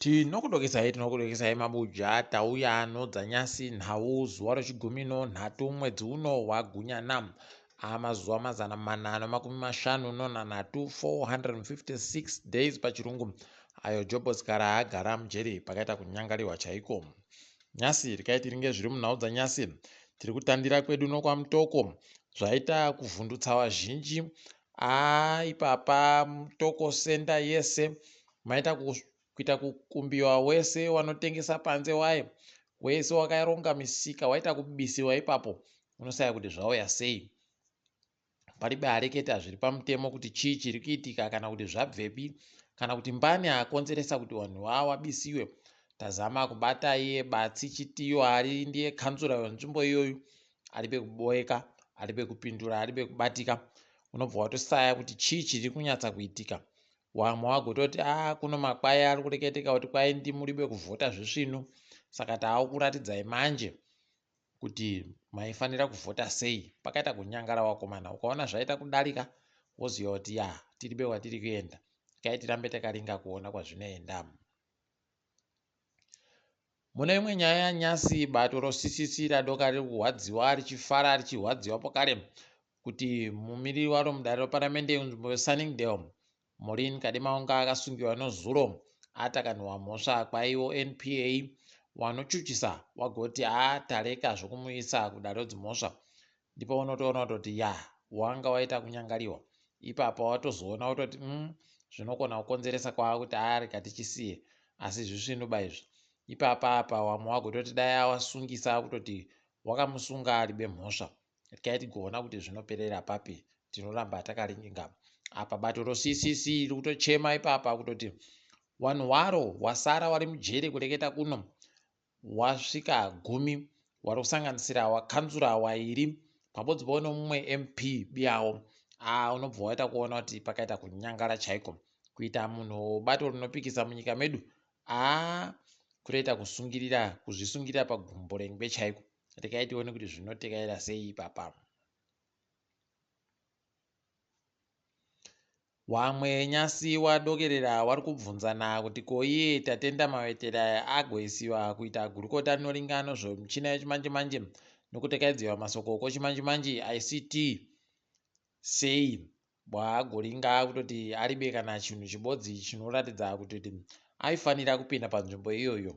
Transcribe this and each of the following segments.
Tinokudokesai tinokudokesai mabuja tauya nodzanyasi nhau zuva rechigumi nonhatu mwedzi uno wagunyana amazuva 456 456 days pachirungu ayo Jobho Sikhala agara mujeri pakaita kunyangariwa chaiko. Nyasi regai tiringe zviri munhau dzanyasi tiri kutandira kwedu nokwaMutoko zvaita kuvhundutsa vazhinji aa ipapa Mutoko senda yese maita kuita kukumbiwa wese wanotengesa panze waye wese wakaronga misika waita kubisiwa ipapo unosaya kuti zvauya sei paribe areketa zviri pamutemo kuti chii chiri kuitika kana kuti zvabvepi kana kuti mbani akonzeresa kuti vanhu vawabisiwe tazama kubata iye batsi chitiyo ari ndiye kanzura wenzvimbo iyoyo aribe kuboeka aribe kupindura aribe kubatika unobva watosaya kuti chii chiri kunyatsa kuitika Wamwe wagototi a kuno makwai ari kureketeka kuti kwai ndimuribe kuvhota zvisvinu saka taakuratidzai manje kuti maifanira kuvhota sei. Pakaita kunyangara wakomana ukaona zvaita kudarika woziva kuti ya tiribe kwatiri kuenda. Kai tirambe takaringa kuona kwazvinoenda. Mune imwe nyaya nyasi bato roCCC radoka riri kurwadziwa richifara richirwadziwa pakare kuti mumiriri waro mudare reparamende munzvimbo yeSunningdale Maureen Kademaunga akasungiwa nozuro atakanhuwa mhosva kwaivo NPA wanochuchisa wagoti haa tareka zvokumuisa kudare redzimhosva ndipo unotoona kutoti ya wanga waita kunyangariwa ipapa watozoona kutoti zvinokona kukonzeresa kwava kuti haa rega tichisiye asi zvisvinuba izvi ipapa apa wamwe wagototi dai awasungisa kutoti wakamusunga aribe mhosva regai tigoona kuti zvinoperera papi tinoramba takaringa apa bato roCCC riri kutochema ipapa kutoti wanhu waro wasara wari mujeri kureketa kuno wasvika gumi wari kusanganisira wakanzura wairi pabodzi po nomumwe MP biyawo aa unobva waita kuona kuti pakaita kunyangara chaiko kuita munhu bato rinopikisa munyika medu aa kutoita kusungirira kuzvisungirira pagumbo rengwe chaiko regai tione kuti zvinotekaira sei ipapa. Wamwe nyasi wadokerera wari kubvunzana kuti ko iye Tatenda Mawetera agoisiwa kuita gurukota rinoringa nozvemichina yechimanje-manje nokutekaidziwa masoko kwochimanje-manje ICT sei bwaagoringa kutoti aribe kana chinhu chibodzi chinoratidza kutoti aifanira kupinda panzvimbo iyoyo.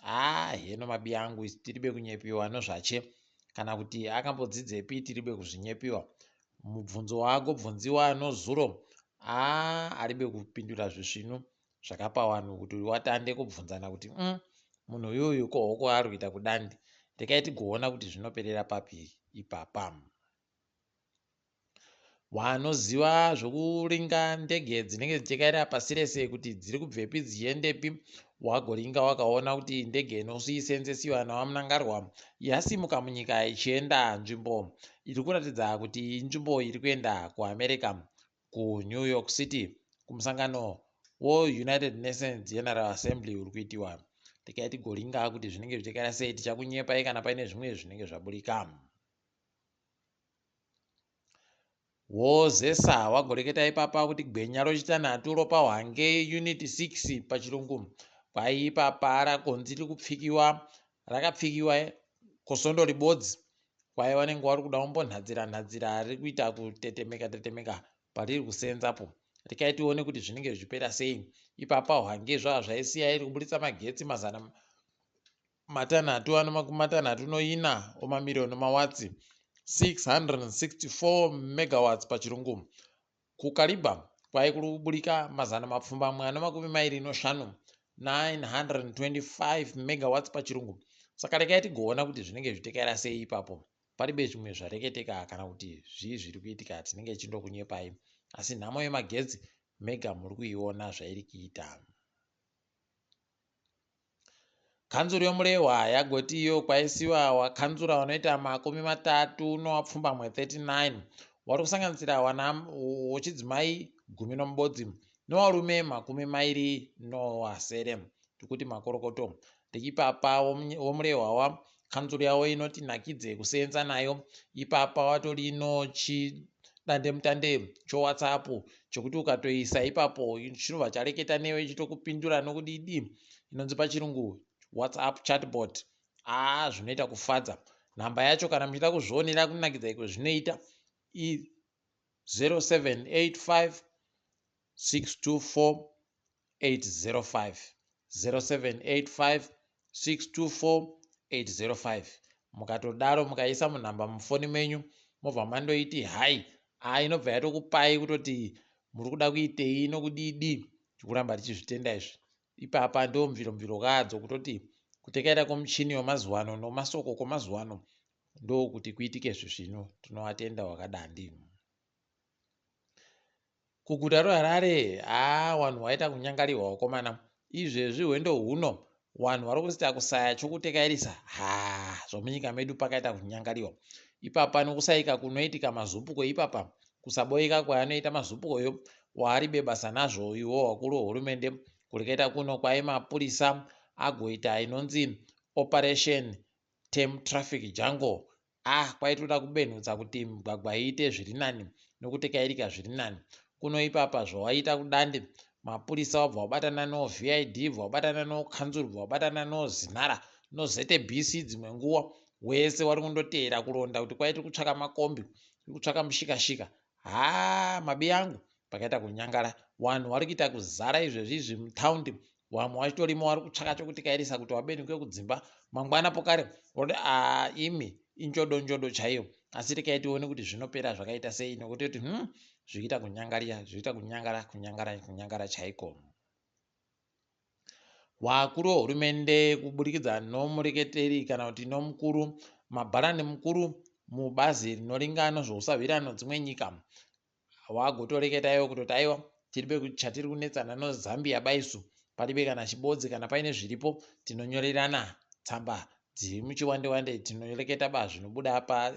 Haa heno mabiyangu isu tiribe kunyepiwa nozvache kana kuti akambodzidzepi tiribe kuzvinyepiwa mubvunzo waagobvunziwa nozuro haa aribe kupindura zvisvinu zvakapa wanhu kuti watande kubvunzana kuti munhu uyuyu ko hoko ari kuita kudandi rekai tigoona kuti zvinoperera papi ipapa. Vanoziva zvokuringa ndege dzinenge dzichitekaira pasi rese kuti dziri kubvepi dzichiendepi wagoringa wakaona kuti ndege inosiisenzesiwa naVaMnangarwa yasimuka munyika ichienda nzvimbo iri kuratidza kuti inzvimbo iri kuenda kuAmerica kuNew York City kumusangano weUnited Nations General Assembly uri kuitiwa. Regai tigoringa kuti zvinenge zvichitekaira sei tichakunyepai kana paine zvimwe zvinenge zvaburika. Wozesa wagoreketa ipapa kuti gwenya rochitanhatu ropa hwange unit 6 pachirungu kwai ipapa ragonzi riri kupfikiwa rakapfikiwa kosondo ribodzi kwai vanenge vari kuda kumbonhadzira nhadzira riri kuita kutetemeka tetemeka pariri kusenzapo rekai tione kuti zvinenge zvichipera sei ipapa hwange zvava zvaisiya iri kuburitsa magetsi 634 omamiriyoni omawatsi 664 megawatts pachirungu kuKariba kwai kuri kuburika 825 925 megawatts pachirungu saka rekai tigoona kuti zvinenge zvichitekaira sei ipapo paribe zvimwe zvareketeka kana kuti zvii zviri kuitika tinenge tichindokunyepai asi nhamo yemagetsi mega muri kuiona zvairi kuita. Kanzuru yoMurehwa yagoti iyo kwaisiwa wakanzura wanoita 38 39 wari kusanganisira wana wechidzimai 11 newarume 27 tikuti makorokoto ipapa womurehwa wa kanzuru yavo inoti nakidze kuseenza nayo ipapa watori nochi dandemutande choWhatsApp chokuti ukatoisa ipapo chinobva chareketa newe chitokupindura nokudidi inonzi pachirungu WhatsApp chatbot. Aa, zvinoita kufadza. Nhamba yacho kana muchida kuzvionera kunakidza iko zvinoita i0785 624 805, 0785 624 805. Mukatodaro mukaisa munhamba mufoni menyu, mobva mandoiti hai a, inobva yatokupai kutoti muri kuda kuitei nokudidi. Tikuramba tichizvitenda izvi. Ipapa ndo mviro mviro kadzo kutoti kutekaira kwomuchini wemazuva ano nomasoko kwemazuva ano ndokuti kuitike zvisvinu. Tinovatenda wakadandi. Kuguta reHarare, haa, vanhu vaita kunyangarirwa vakomana. Izvezvi hwendo huno vanhu vari kuita kusaya chokutekairisa. Haa, zvomunyika medu pakaita kunyangariwa ipapa nokusaika kunoitika mazupuko ipapa, kusaboika kwaanoita mazupukoyo waaribe basa nazvo iwo wakuru wehurumende. Kurekaita kuno kwai mapurisa agoita inonzi Operation Tame Traffic Jungle. Ah, kwaitoda kubenhutsa kuti migwagwa iite zviri nani nokutekairika zviri nani. Kuno ipapa zvawaita kudande mapurisa wabva wabatana noVID, bva wabatana nokanzuru, bva wabatana noZinara noZBC, dzimwe nguva wese wari kundoteera kuronda kuti kwaiti kutsvaka makombi, kutsvaka mushikashika. Haa, mabi angu, pakaita kunyangara. Vanhu vari kuita kuzara izvezvi izvi mutaundi, vamwe vachitorimo vari kutsvaka chokutikairisa kuti vabenuke kudzimba mangwana pokare voti a imi injodo njodo chaiyo. Asi rekai tione kuti zvinopera zvakaita sei, nokuti kuti zvichiita kunyangarira, zvichiita kunyangara, kunyangara, kunyangara chaiko. Vakuru vehurumende kuburikidza nomureketeri kana kuti nomukuru mabharani mukuru mubazi rinoringa nezvousahwira dzimwe nyika wagotoreketa iwo kutoti aiwa, tiribe chatiri kunetsana noZambia baisu, paribe kana chibodzi. Kana paine zviripo tinonyorerana tsamba dziri muchiwande wande, tinoreketa ba zvinobuda pa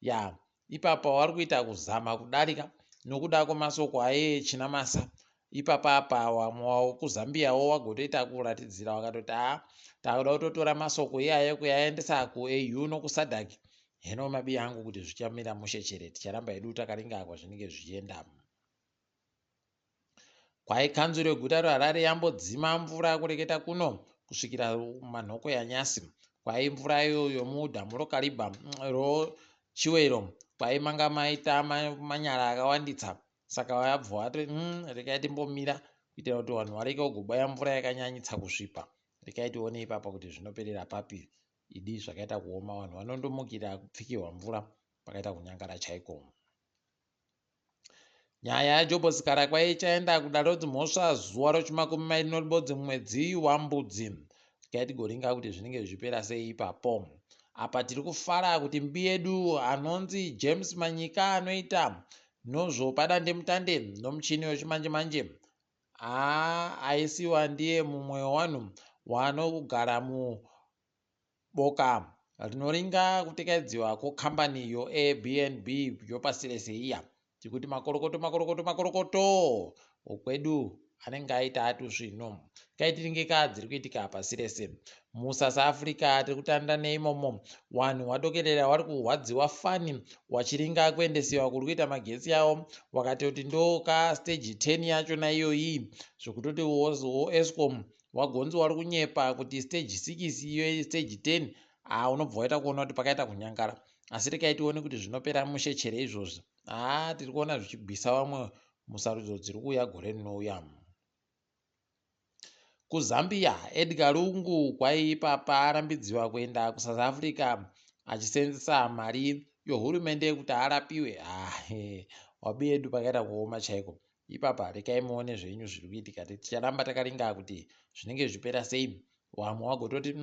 ya ipapa. Wari kuita kuzama kudarika nokuda kwemasoko aye Chinamasa ipapa apa. Vamwe kuZambiawo wagotoita kuratidzira, vakatoti haa, takuda kutotora masoko iyayo kuyaendesa kuAU nokuSADC. Heno mabi angu, kuti zvichamira mushe chere, ticharamba hedu takaringa kwazvinenge zvichienda. Kwai kanzuro yeguta reHarare yambodzima mvura kureketa kuno kusvikira manhoko yanyasi. Kwai mvura iyo yomudhamu roKaribha roChiwero kwai manga maita manyara akawanditsa, saka vabva vati rekai timbomira kuitira kuti vanhu vareke kugobaya mvura yakanyanyitsa kusvipa. Rekai tione ipapa kuti zvinoperera papi. Idi zvakaita kuoma, vanhu vanondomukira kupfikirwa mvura, pakaita kunyangara chaiko. Nyaya yaJob Sikhala kwai ichaenda kudare redzimhosva zuva rechimakumi mairi neribodzi mumwedzi waMbudzi. Rekai tigoringa kuti zvinenge zvichipera sei ipapo. Apa tiri kufara kuti mbi yedu anonzi James Manyika anoita nozvopadandemutande nomuchini wechimanje manje, haa, aisiwa ndiye mumwe wevanhu wanogara muboka rinoringa kutekaidziwa kwokambani yoAirbnb yopasi rese iya. Tikuti makorokoto, makorokoto, makorokoto okwedu anenge aita atusvino. Kaitiringeka dziri kuitika pasi rese. MuSouth Africa tiri kutanda neimomo, vanhu vadokerera vari kurwadziwa fani vachiringa kuendesiwa kuri kuita magetsi avo, vakatoti ndoka stage 10 yachona iyoyi, zvekutoti Eskom wagonzi wari kunyepa kuti stage 6 iyo iri stage 10. Haa, unobva waita kuona kuti pakaita kunyangara. Asi rekai tione kuti zvinopera mushe chere izvozvi. Haa, tiri kuona zvichigwisa vamwe musarudzo dziri kuuya gore rinouya. KuZambia, Edgar Lungu kwai ipapa arambidziwa kuenda kuSouth Africa achisenzesa mari yohurumende kuti arapiwe. Wabi yedu, pakaita kuoma chaiko ipapa. Rekai muone zvenyu zviri kuitika, ticharamba takaringa kuti zvinenge zvichipera sei. Vamwe vagototi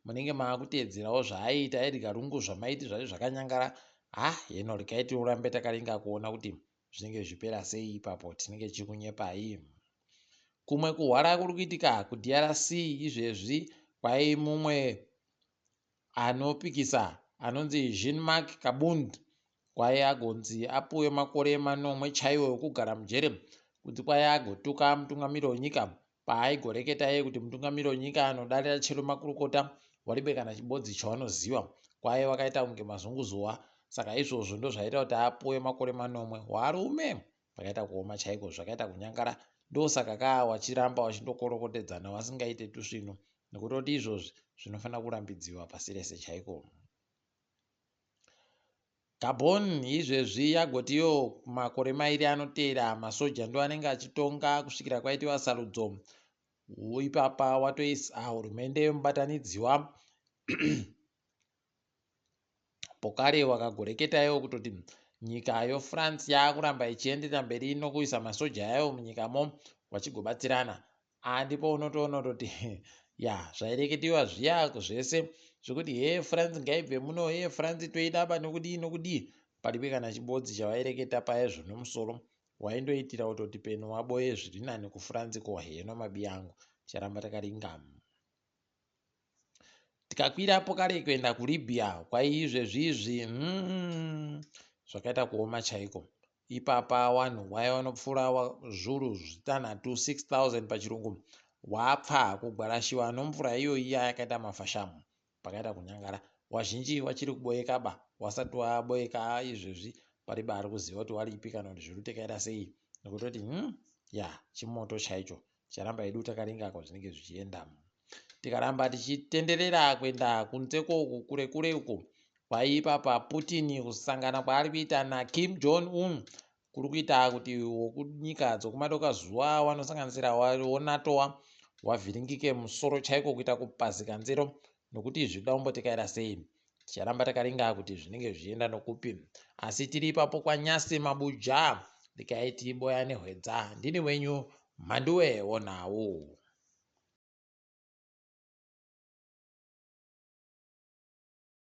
munenge maakuteedzerawo zvaaiita Edgar Lungu, zvamaiti zvacho zvakanyangara. Ha, heno rekai tiurambe takaringa kuona kuti zvinenge zvichipera sei ipapo. Tinenge tichikunyepai. Kumwe kuhwara kuri kuitika kuDRC izvezvi, kwai mumwe anopikisa anonzi Jean Marc Kabund kwai agonzi apuwe makore 7 chaiwo ekugara mujere kuti kwai agotuka mutungamiri wenyika paaigoreketa iye kuti mutungamiri wenyika anodarira chero makurukota waribe kana chibodzi chawanoziva. Kwai wakaita kunge mazunguzuva. Saka izvozvo ndozvaita kuti apuwe makore manomwe. Warume zvakaita kuoma chaiko, zvakaita kunyangara. Ndosaka kaa wachiramba wachindokorokotedzana wasingaite tusvinu nekutoti izvozvi zvinofanira kurambidziwa pasi rese chaiko. Gabon izvezvi yagotiyo makore mairi anoteera masoja ndo anenge achitonga kusvikira kwaitiwa sarudzo. Ipapa watoisa hurumende yemubatanidziwa pokare wakagoreketa iwo kutoti nyika yoFrance yakuramba ichienderera mberi nokuisa masoja ayo munyikamo vachigobatsirana. Ah, ndipo unotoona kutoti ya zvaireketiwa zviya zvese zvekuti hee France ngaibve muno, hee France toidaba nokudii nokudii, paribe kana chibodzi chavaireketa paya zvine musoro. Waindoitira kutoti peno waboye zviri nani kuFrance ko heno mabiyangu ticharamba takaringa. Tikakwirapo kare kuenda kuLibya kwaiizvezvi izvi zvakaita kuoma chaiko. Ipapa wanhu waiva wanopfuura zvuru zvitanhatu 6000 pachirungu wapfa kugwarashiwa nomvura iyoyi yakaita mafashamu pakaita kunyangara. Wazhinji wachiri kuboyekaba wasati waboyeka izvezvi paribe ari kuziva kuti waripi kana kuti zviri kutekaira sei nekutoti ya chimoto chaicho. Ticharamba hedu takaringa kwazvinenge zvichienda. Tikaramba tichitenderera kuenda kunze koku kure kure uko kwaipapa Putin kusangana kwaari kuita naKim Jong Un kuri kuita kuti wokunyika dzokumadoka zuva wanosanganisira woNATO wavhiringike musoro chaiko kuita kupazika nzero nokuti zvinoda kumbotekaira sei. Ticharamba takaringa kuti zvinenge zvichienda nokupi. Asi tiri ipapo kwaNyasi Mabuja, ndikaiti boya nehwedza. Ndini wenyu Mhanduwe wonhau.